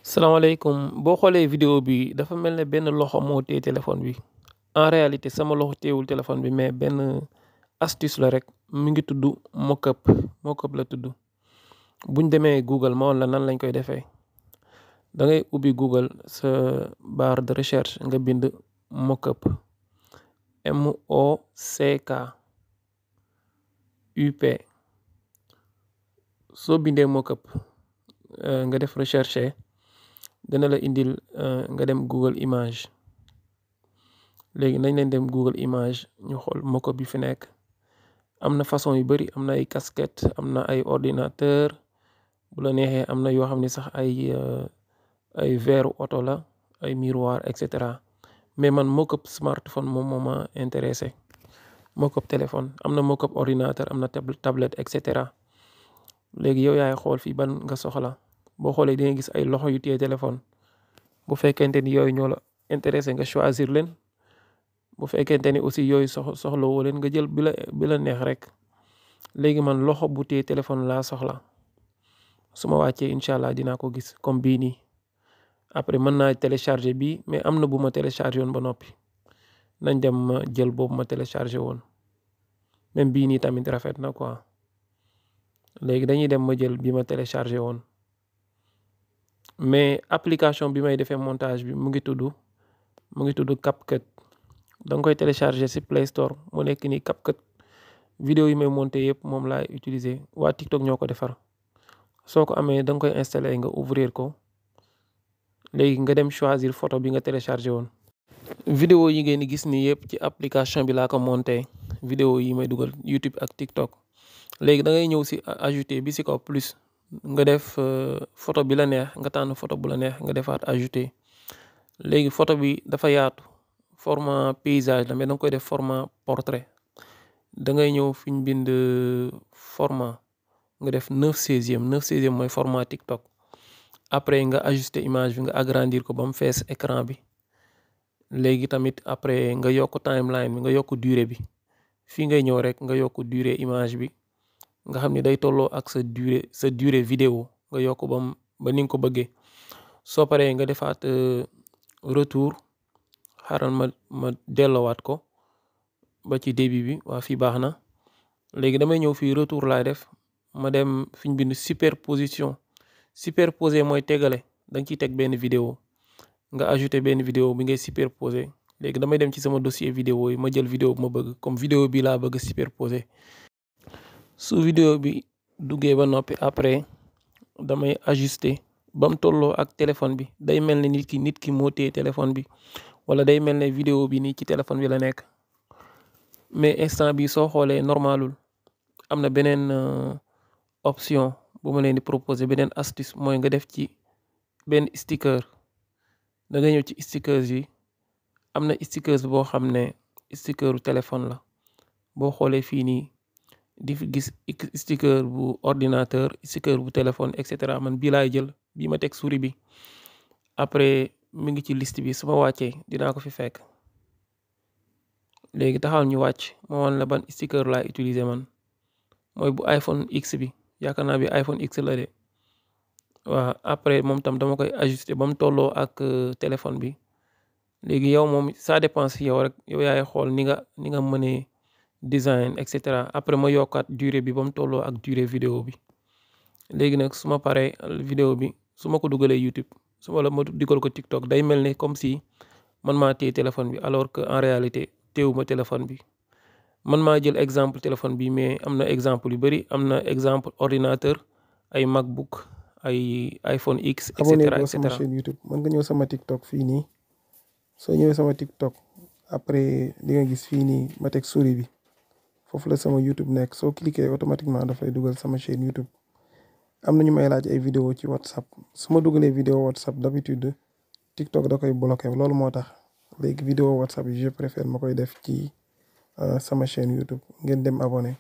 salaamaaleykum boo xoolee vidéo bi dafa mel ne benn loxo moo téye téléphone bi en réalité sama loxo téyewul téléphone bi mais benn astuce la rek mi ngi tudd Mockup la tudd buñ demee Google ma woon la nan lañ koy defee da ngay ubbi Google sa barre de recherche nga bind Mockup MOCKUP soo bindee Mockup nga def recherche dana la indil nga dem Google image léegi nañ leen dem Google image ñu xool Mockup bi fi nekk am na façon yu bari am na ay casquette am na ay ordinateur bu la neexee am na yoo xam ne sax ay verre oto la ay miroir et cetera mais man Mockup smartphone moom moo ma intéressé Mockup téléphone am na Mockup ordinateur am na tablette et cetera léegi yow yaay xool fii ban nga soxla boo xoolee di nga gis ay loxo yu téye téléphone bu fekkente ni yooyu ñoo la intéressé nga choisir leen bu fekkente ni aussi yooyu soxla woo leen nga jël bi la neex rek léegi man loxo bu téye téléphone laa soxla su ma wàccee incha allah dinaa ko gis comme bii nii après mën naa télécharger bii mais am na bu ma télécharger woon ba noppi nañ dem ma jël boobu ma télécharger woon même bii nii tamit rafet na quoi léegi dañuy dem ma jël bi ma télécharger woon mais application bi may defee montage bi mu ngi tudd CapCut da nga koy télécharger ci Play Store mu nekk nii CapCut vidéo yi may monter yëpp moom laay utiliser waa TikTok ñoo ko defar soo ko amee da nga koy installer nga ouvrir ko léegi nga dem choisir photo bi nga télécharger woon. vidéo yi ngeen di gis nii yëpp ci application bi laa ko monter vidéo yi may dugal YouTube ak TikTok léegi da ngay ñëw ci ajouter bi ci kaw plus nga def photo bi la neex nga tànn photo bu la neex nga defaat ajouter léegi photo bi dafa yaatu format paysage la mais da nga koy def format portrait da ngay ñëw fi ñu bind format nga def 9/16 mooy format TikTok après nga ajuster image bi nga agrandir ko ba mu fees écran bi léegi tamit après nga yokk timeline bi nga yokk durée bi fii ngay ñëw rek nga yokk durée image bi nga xam ni day tolloo ak sa durée vidéo nga yokk ba ni nga ko bëggee soo paree nga defaat retour xaaral ma delloowaat ko ba ci début bi waa fii baax na léegi damay ñëw fii retour laay def ma dem fi ñu bind superposer mooy tegale da nga ciy teg benn vidéo nga ajouter benn vidéo bi ngay superposer léegi damay dem ci sama dossier vidéo yi ma jël vidéo bu ma bëgg comme vidéo bi laa bëgg superposer su vidéo bi duggee ba noppi après damay ajuster ba mu tolloo ak téléphone bi day mel ne nit ki moo téye téléphone bi wala day mel ne vidéo bi nii ci téléphone bi la nekk mais instant bi soo xoolee normalul am na beneen option bu ma leen di proposer beneen astuce mooy nga def ci benn sticker da nga ñëw ci stickers yi am na stickers boo xam ne stickeru téléphone la boo xoolee fii nii di fi gis sticker bu ordinateur sticker bu téléphone et cetera man bii laay jël bii ma teg souris bi après mi ngi ci liste bi su ma wàccee dinaa ko fi fekk léegi taxaw ñu wàcc ma wan la ban sticker laay utiliser man mooy bu iPhone X bi yaakaar naa bi iPhone X la de waaw après moom tam dama koy ajuster ba mu tolloo ak téléphone bi léegi yow moom ça dépend si yow rek yow yaay xool ni nga mënee design et cetera après ma yokkaat durée bi ba mu tolloo ak durée vidéo bi léegi nag su ma paree vidéo bi su ma ko dugalee YouTube su ma dugal ko TikTok day mel ne comme si man maa téye téléphone bi alors que en réalité téewuma téléphone bi man maa jël exemple téléphone bi mais am na exemple yu bari am na exemple ordinateur ay MacBook ay iPhone X et cetera abonné ko sama chaîne YouTube mën nga ñëw sama TikTok fii nii soo ñëwee sama TikTok après di nga gis fii nii ma teg souris bi foofu la sama YouTube nekk soo cliquer automatiquement dafay dugal sama chaîne YouTube am na ñu may laaj ay vidéo ci WhatsApp su ma dugalee vidéo WhatsApp d'habitude TikTok da koy bloqué loolu moo tax léegi vidéo WhatsApp yi je préfère ma koy def ci sama chaîne YouTube ngeen dem abonné